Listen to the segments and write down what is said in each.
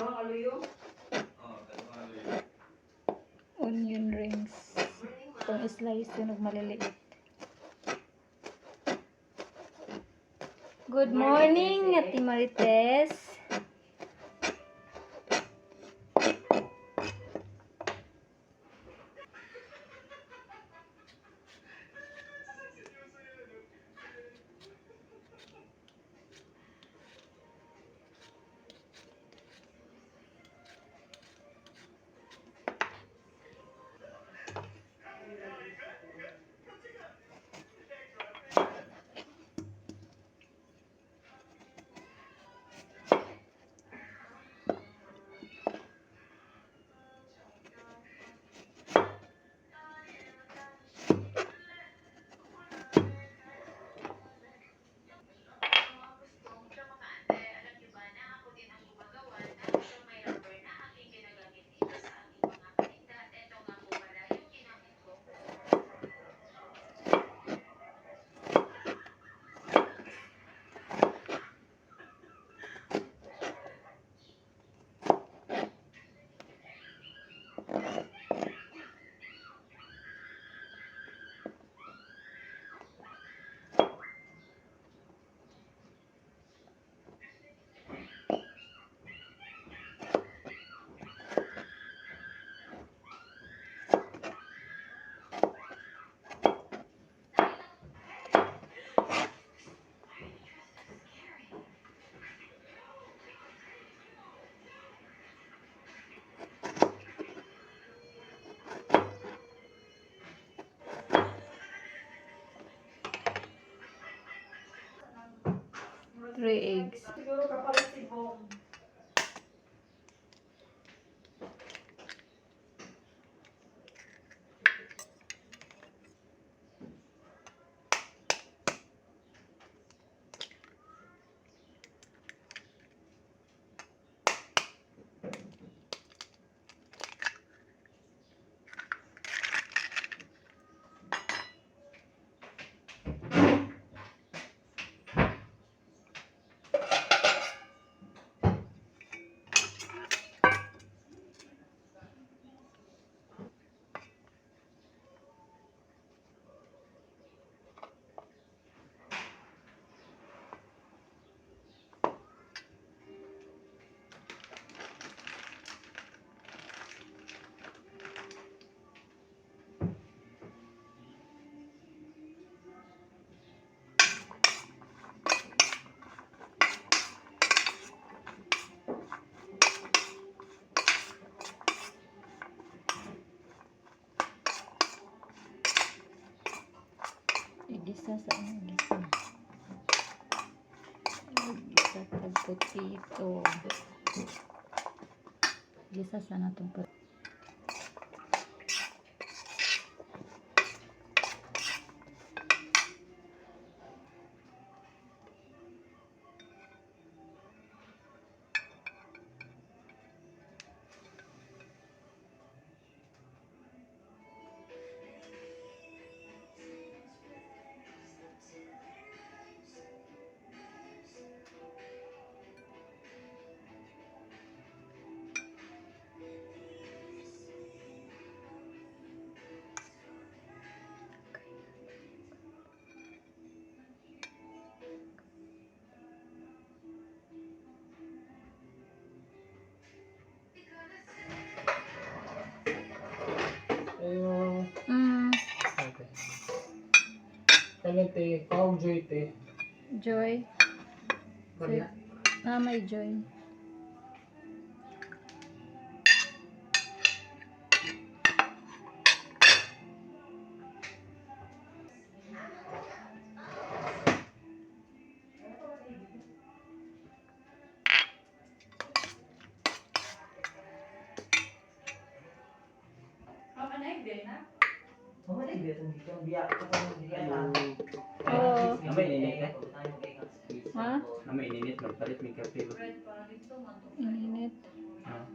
Dalawang aluyo. Oh, dalawang aluyo. Onion rings. Kung slice tunog maliliit. Good morning, Ate Marites. Three eggs. Siguro kapalit si Bong. Igisa sa ano? Igisa. Igisa tag potato. Igisa sa natong potato. Ayun. Okay. Kailan te? Kawag joy te. Joy. Wala. Ah, may joy. Oo. Namay ininit eh. Ha? Namay ininit, magpalit may kape ba? Init. Ah.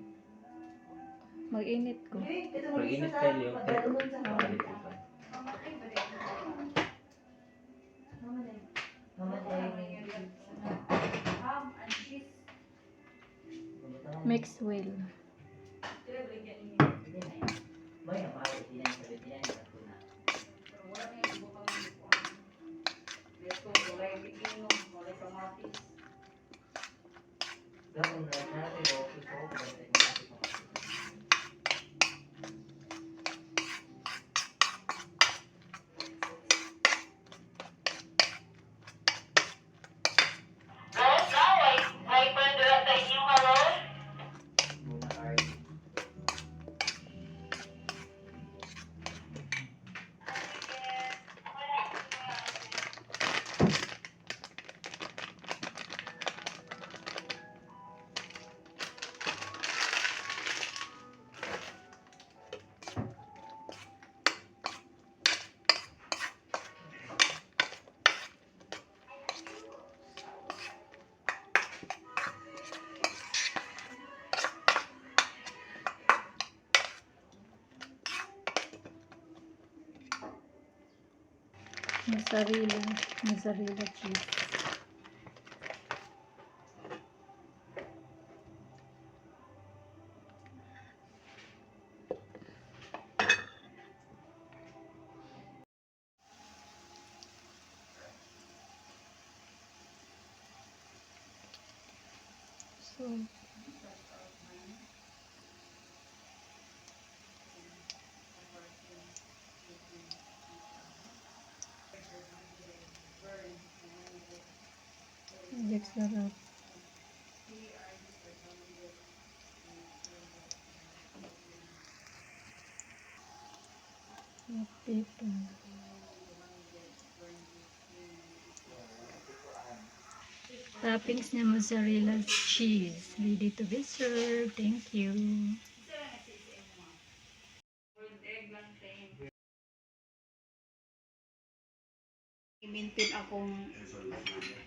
Mag-init ko. Pag-init tayo, liyo te. Palit ko pa. Mix well. May namahal, 89, 79 ako na. Dapat na natin o ito bantay mo natin kung Muna ay Mozzarella. Mozzarella cheese. So, Jack sarap. Pepper. Toppings na mozzarella cheese. Ready to be served. Thank you. I-maintain akong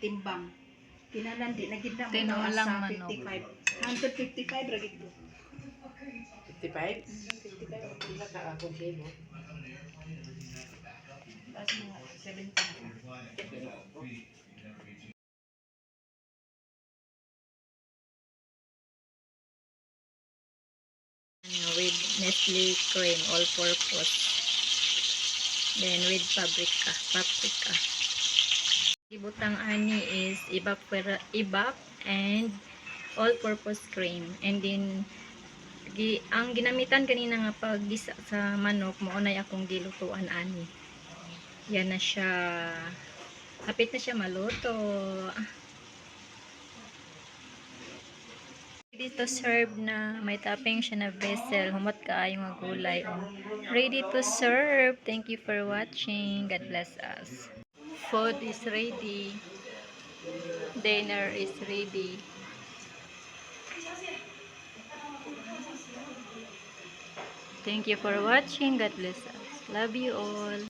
timbang. Kinalan di na gid na mo Tinulang sa manok. 55. 155 ra gid ko. 55? 55. Pila ka akong kilo? Taas mga 70 na ka. Ano, with Nestle cream all purpose. Then with paprika, paprika. Ibutang ani is ibap ibap and all purpose cream. And then ang ginamitan kanina nga paggisa sa manok mao nay akong gilutuan ani. Yan na siya. Hapit na siya maluto. Ready to serve na, may topping siya na vessel. Humot kaayo nga gulay. Oh. Ready to serve. Thank you for watching. God bless us. Food is ready. Dinner is ready. Thank you for watching. God bless us. Love you all.